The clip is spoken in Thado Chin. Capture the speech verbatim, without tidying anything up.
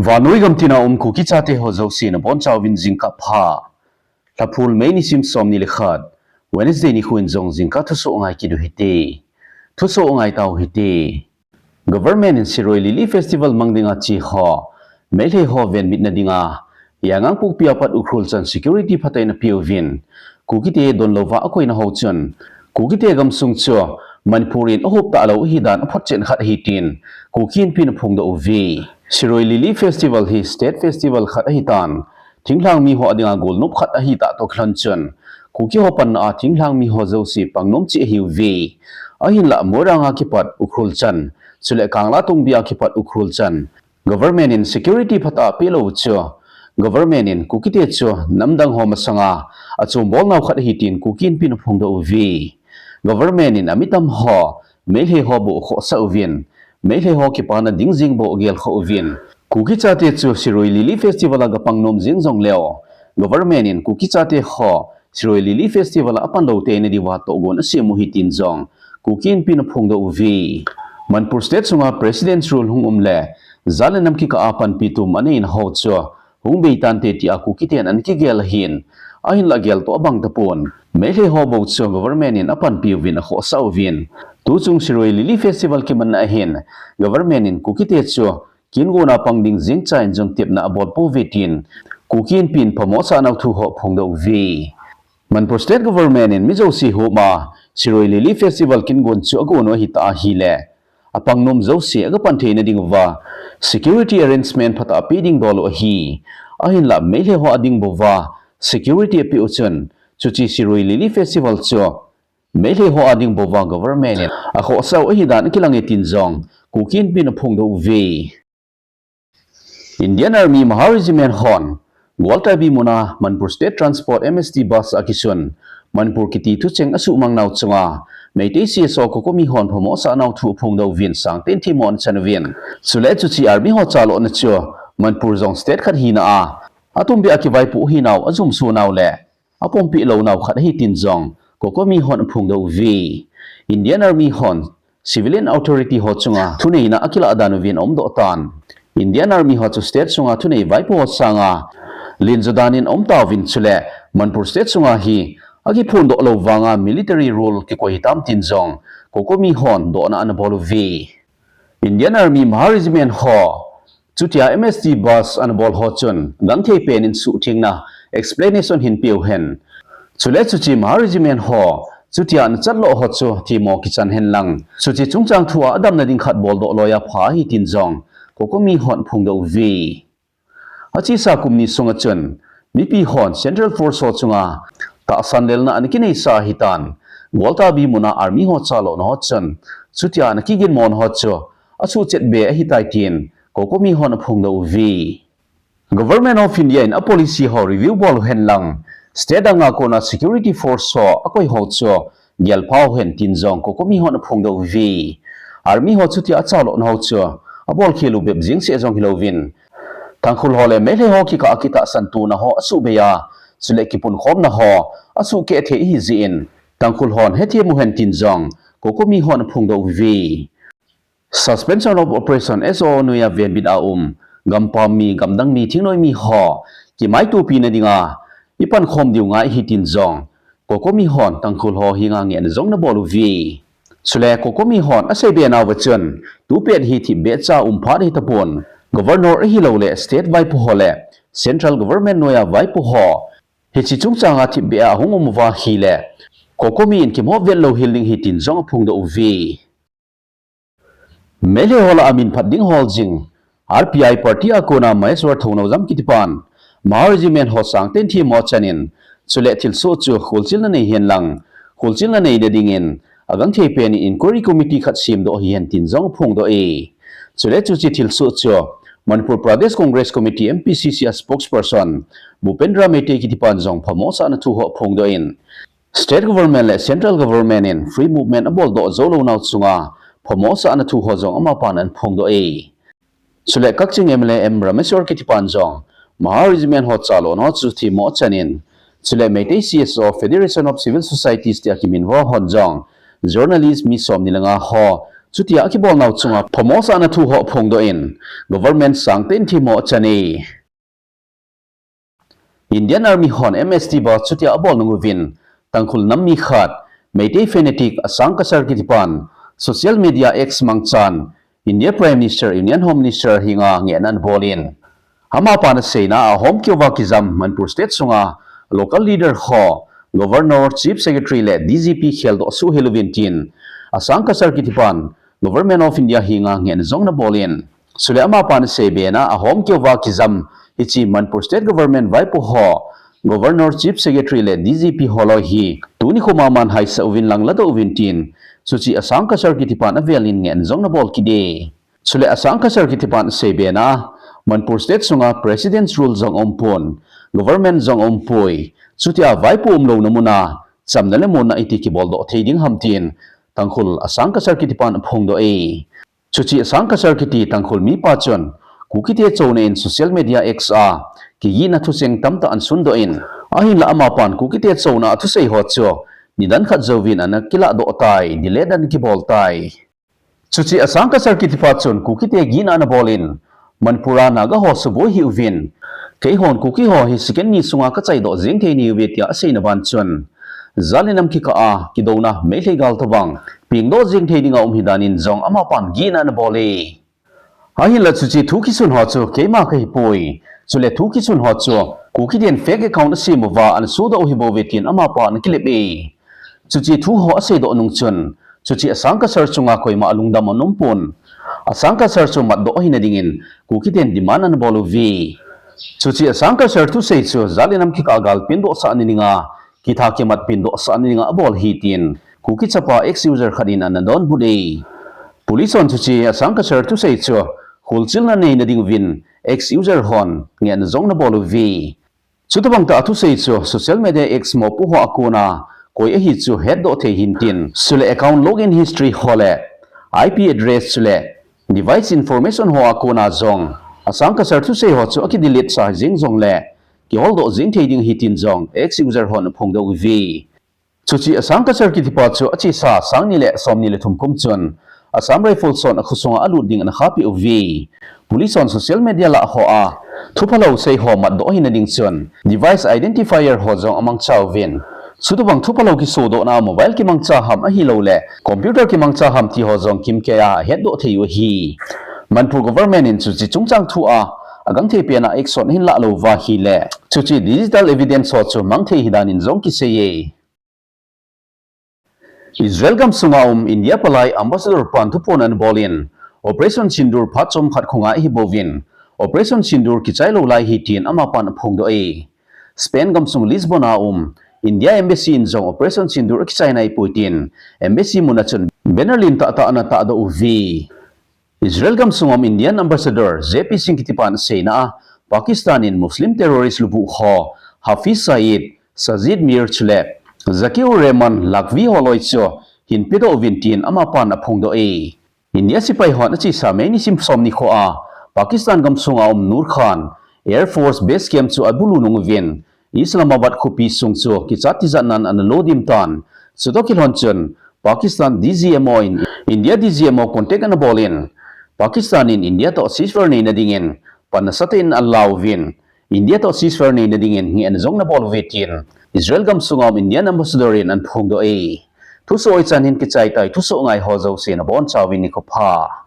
Vannoi gamtina um Kuki chate ho jouse nabonchauvin jingkah pha. Lhaphul May nisim somni le khat, Wednesday nikho in jong jingkah thusoh ngai kit u hite. Thusoh ngai tau hite. Government in Shirui Lily Festival mang dinga che ho, Meitei ho venbitna dinga, Yangangpokpi a pat Ukhrul chan security phatah in apeuvin, Kukite donlouva akoina ho chun, Kukite gamsung chu Manipur in ahop talou ahidan aphotchen khat ahi tin, Kuki Inpi in aphongdoh uve. Shirui Lily Festival hi state festival khat ahitan, thinglhang mi ho adinga golnop khat ahitah toh kilhon chun, Kuki ho panna a thinglhang mi ho jouse pangnom cheh ahiuve. Ahinlah Moirang a kipat Ukhrul chan, chule Kangla Tongbi a kipat Ukhrul chan, government in security phatah apehlou chu, government in Kukite chu namdang ho masanga achombolnau khat ahi tin Kuki Inpi in aphongdoh uve. Government in ami tam ho, Meitei ho bou akhohsah uvin, Meitei ho kipana ding jeng bou agelkhoh uvin, Kuki chate chu Shirui Lily Festival a gapang nom jeng jongleu, government in Kuki chate ho Shirui Lily Festival a apanlou teina diuva tohgon asem u ahi tin jong Kuki Inpi in aphongdoh uve. Manipur State sunga President's Rule hung um le, jat le nam kikah a panpi tum aneina ho chu hung beitante tia Kukiten ana kigel ahin, ahinlah gel toh abang tapon, Meitei ho bou chu government in apanpi uvin akhohsah uvin, tuchung Shirui Lily Festival kimanna ahin, government in Kukite chu kingona pang ding jeng chan jong tepna abol pouve tin, Kuki Inpi in phamosah nau thu ho aphongdoh uve. Manipur State Government in mi jouse hop a Shirui Lily Festival kingon chu agon u ahitah ahile, apang nom jouse agapan theina diuva security arrangement phatah ape ding dol u ahi. Ahinlah Meitei ho ading bouva security apeh u chun, chuche Shirui Lily Festival chu Meitei ho ading bouva government in akhohsah u ahidan akilang e tin jong Kuki Inpi in aphongdoh uve. Indian Army Mahar Regiment hon Gwaltabi muna Manipur State Transport M S T bus a kisun Manipur kiti thucheng asuhmang nau chunga Meitei C S O COCOMI hon phamosah nau thu aphongdoh uvin sangtah in themmo ana chan uvin. Chule chuche Army ho chalona chu Manipur jong state khat hina a, atumbeh a kivaipoh hinau ajumso nau le apompeh lou nau khat ahi tin jong COCOMI hon aphongdoh uve. Indian Army hon civilian authority ho chunga thuneina akilah dan uvin aumdoh tan. Indian Army ho chu state sunga thunei vaipo ho sanga lenjo dan in aum tauvin chule Manipur state sunga hi akiphondoh lou vanga military rule kikoi hitam tin jong COCOMI hon dohna ana bol uve. Indian Army Mahar Regiment ho chutia M S T bus ana bol ho chun gangthei pen in suhthengna explanation hin peu hen. Chule chuche Mahar Regiment ho chutia ana chatlo ho chu themmo kichan hen lang, chuche chungchang thu a adamna ding khat boldoh loi a pha ahi tin jong COCOMI hon aphongdoh uve. Achesa kum ni sunga chun mipi hon Central Force ho chunga tahsan lelna ana kineisa ahitan, Gwaltabi muna Army ho chalona ho chun chutia ana kiginmona ho chu asuhchet be ahitai tin COCOMI hon aphongdoh uve. Government of India in a policy ho review bol u hen lang, state danga kona security force ho akoi ho chu gelpha u hen tin jong COCOMI hon aphongdoh uve. Army ho chutia achalona ho chu abolkhel u bep jeng seh jong hilouvin, Tangkhul ho le Meitei ho kikah a kitahsan tona ho asuhbei a, chule kipunkhomna ho asuhkeh thei ahi jeh in, Tangkhul hon hethem u hen tin jong COCOMI hon aphongdoh uve. Suspension of Operation S O O noiya venbit a um gampam mi, gamdang mi, thingnoi mi ho kimaitopina dinga ipankhom diu ngai ahi tin jong COCOMI hon Tangkhul ho henga ngehna jong ana bol uve. Chule COCOMI hon aseibe nauva chun, tupet hi thipbeh cha um phat ahitapon, Governor ahilouleh State vaipo ho le Central Government noiya vaipo ho hiche chungchanga thipbeh a hung um uva ahile, COCOMI in kimohvet louhel ding ahi tin jong aphongdoh uve. Meitei ho lah a min phat ding hol jing R P I party a kona Maheshwar Thounaojam kitipan Mahar Regiment ho sangtah in themmo achan in, chule thilsoh chu kholchilna nei hen lang, kholchilna neina dingin agangthei pen in inquiry committee khat semdoh hihen tin jong aphongdoh e. Chule chuche thilsoh chu Manipur Pradesh Congress Committee, M P C C, a spokesperson Bhupendra Meitei kitipan jong phamosahna thu ho aphongdoh in, State Government le Central Government in free movement aboldoh jou lou nau chunga phamosahna thu ho jong amapan ana phongdoh e. Chule Kakching M L A M Rameshwar kitipan jong Mahar Regiment ho chalona ho chu themmo achan in, chule Meitei C S O, Federation of Civil Societies tia kiminvo hon jong journalist mi somni le nga ho chutia akibolnau chunga phamo sahna thu ho aphongdoh in, government sangtah in themmo achan e. Indian Army hon M S T ba chutia abol nung uvin, Tangkhul nam mi khat, Meitei fanatic Asang Kasar kitipan, social media X mangchan, India Prime Minister, Union Home Minister henga ngehna anabol in, amapan aseina a, ahom keuva kijam Manipur State sunga local leader ho, Governor, Chief Secretary le D G P kheldoh asuhhel uvin tin, Asang Kasar kitipan Government of India henga ngehna jong anabol in, chule amapan asei bena, ahom keuva kijam hiche Manipur State Government vaipo ho, Governor, Chief Secretary le D G P holoi hi tuni khoma aman haisah uvin, langladoh uvin tin, chuche Asang Kasar kitipan avelin ngehna jong anabol kit e. Chule Asang Kasar kitipan asei bena, Manipur State sunga President's Rule jong aumpon, government jong aumpoi, chutia vaipo umlouna muna chamna le muonna iti kiboldoh thei ding ham tin, Tangkhul Asang Kasar kitipan aphongdoh e. Chuche Asang Kasar kiti Tangkhul mipa chun Kukite chouna in social media X a kigihna thucheng tamtah anasundoh in, ahinla amapan Kukite chouna a thusei ho chu nidan khat jouvin anakiladoh tai, delete anakibol tai. Chuche Asang Kasar kitipa chun Kukite gihna anabol in, Manipur a Naga ho suboi hih uvin, keihon Kuki ho hi second ni sunga kachaidoh jeng thei nahiuve tia aseina ban chun, jat le nam kikah a kidouna Meitei gal tobang pengdoh jeng thei dinga um hidan in jong amapan gihna anabol e. Ahinla chuche thu kisun ho chu keima kahipoi, chule thu kisun ho chu Kukiten fake account asem uva anasodoh u hibouve tin amapan anakilep e. Chuche thu ho aseidoh nung chun, chuche Asang Kasar chunga koima alungdam aumpon, Asang Kasar chu matdoh ahina dingin Kukiten demand anabol uve. Chuche Asang Kasar thusei chu jat le nam kikah a gal pengdohsahna dinga, kitha kimat pengdohsahna dinga abol ahi tin Kuki chapa X user khat in anadonbut e. Police hon chuche Asang Kasar thusei chu kholchilna neina dinguvin X user hon ngehna jong anabol uve. Chutobang tah a thusei chu social media X mopo ho a kona koi ahi chu hetdoh thei ahin tin, chule account login history ho le I P address chule device information ho a kona jong Asang Kasar thusei ho chu akidelete sah jeng jongle kiholdoh jeng thei ding ahi tin jong X user hon aphongdoh uve. Chuche Asang Kasar kitipa chu achesa sang ni le som ni le thum kum chun Assam Rifles hon akhosunga alut ding anakhahpeh uve. Police hon social media lah hoa thuphalou sei ho matdoh ahina ding chun device identifier ho jong amangcha uvin, chutobang thuphalou kisodohna a mobile kimangcha ham ahilouleh computer kimangcha ham ti ho jong kimkeiya ahetdoh thei u ahi. Manipur government in chuche chungchang thu a agangthei pena action ahin lah lou uva ahile, chuche digital evidence ho chu mang thei ahi dan in jong kisei e. Israel gamsunga um India palai ambassador pan thuphon anabol in, Operation Sindoor phat chomkhat khongai ahibouvin, Operation Sindoor kichai lou lai ahi tin amapan aphongdoh e. Spain gamsung Lisbon a um India embassy in jong Operation Sindoor akichai naipoi tin embassy mun a chun banner lentah tah ana tahdoh uve. Israel gamsunga um Indian ambassador J P Singh kitipan aseina a, Pakistan in Muslim terrorist lubuh ho Hafiz Saeed, Sajid Mir chule Zakir Rehman Lakhvi holoi chu hinpedoh uvin tin amapan aphongdoh e. India sepai hon achesa May nisim som nikho a Pakistan gamsunga um Nur Khan Air Force Base Camp chu abulu nung uvin, Islamabad khopi sung chu kichat tijatnan ana lodim tan. Chutoh kilhon chun Pakistan D G M O in India D G M O contact anabol in, Pakistan in India toh ceasefire neina dingin pan nasatah in analauvin, India toh ceasefire neina dingin ngehna jong anabol uve tin Israel gamsunga um Indian ambassador in anaphongdoh e. Thusoh hichan hin kichai tai, thusoh ngai ho jouse nabonchauvin nikho pha.